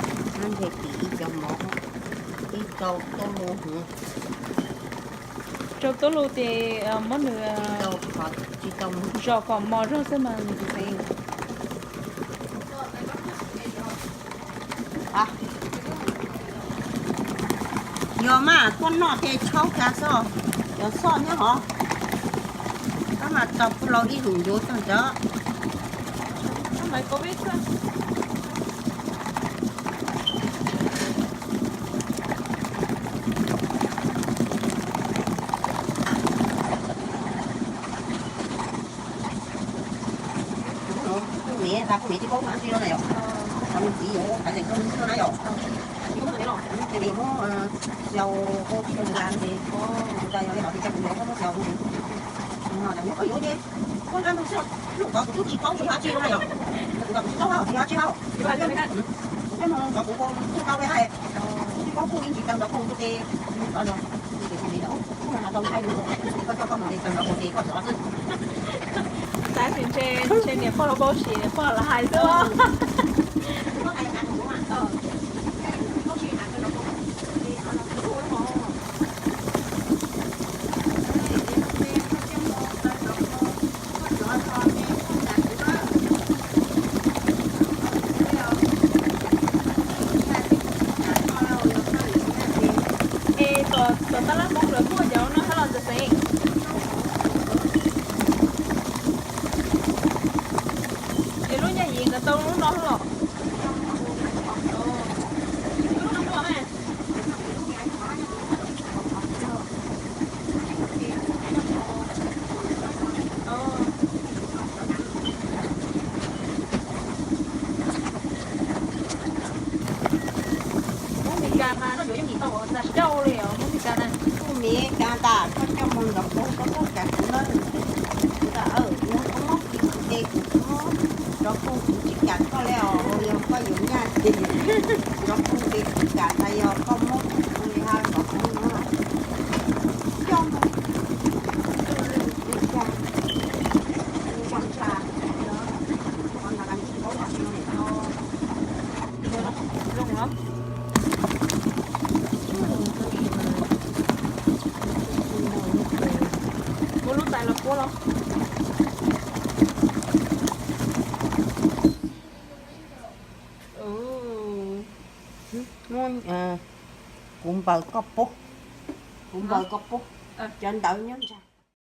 Nyob ntshe tim ib cov mov, ib rau tuab lug, rau tuab lug ces muab nws, tsis Zos kom mos zog xwb mas. Yog mas tuaj noj ces tshaub kag xwb, cov xoj nyob hov. Kab mas tau kuj laus ib lus yuav tag cov. Kuv niam, kuv niam tsis paub ua tsi no na yom. Kuv niam txiv yuav hais tias koj mus no na yom. Ces nws muab xyaw ua tib zoo las ces, ua cas yog li no ces kuv niam muab xyaw ua no ces koj yuav ces koj nqa mus xwb. Hnub ko kuv twb tsis paub tsis ua tsi no na yom. Kuv tsis paub hais tias ua tsi hauj, kuv pheej mus nrog kuv ua tsis tau li hais. Kuv tsis paub kuj yeej tsis tau nrog kuv ua ces, kuv tau nrog kuv ces kuv niam tias, koj coj koj mus ces tau nrog kuv ces koj xyov xwb. Tab sis ntshe, ntshe niam pog los paub tsis, niam pog los hais xwb. Es tom, tom tab laj Hmoob lawv muaj cov no thiab los ntxawm xeev? Es lub nyaj yim nkawd tau lub no los? Muab Mes Kas mas no yuav yeej tsis tau ua tsis coj ua li os, muab Mes Kas na. Muab Mes Kas tas koj coj mus nrog kuv, koj muab Mes Kas kuv na. Kuv tas, kuv muab kuv ces kuv muab nrog kuv, kuv tsis kam koj li os, yog koj yuav nyaj ces nrog kuv ces kuv kam, tas yog koj muab kuv li hab nrog kuv no. Coj mus. Muab lub tais los puab los. Kuv npaws koj pub, kuv npaws koj pub, cov ntawv nyob ntsa.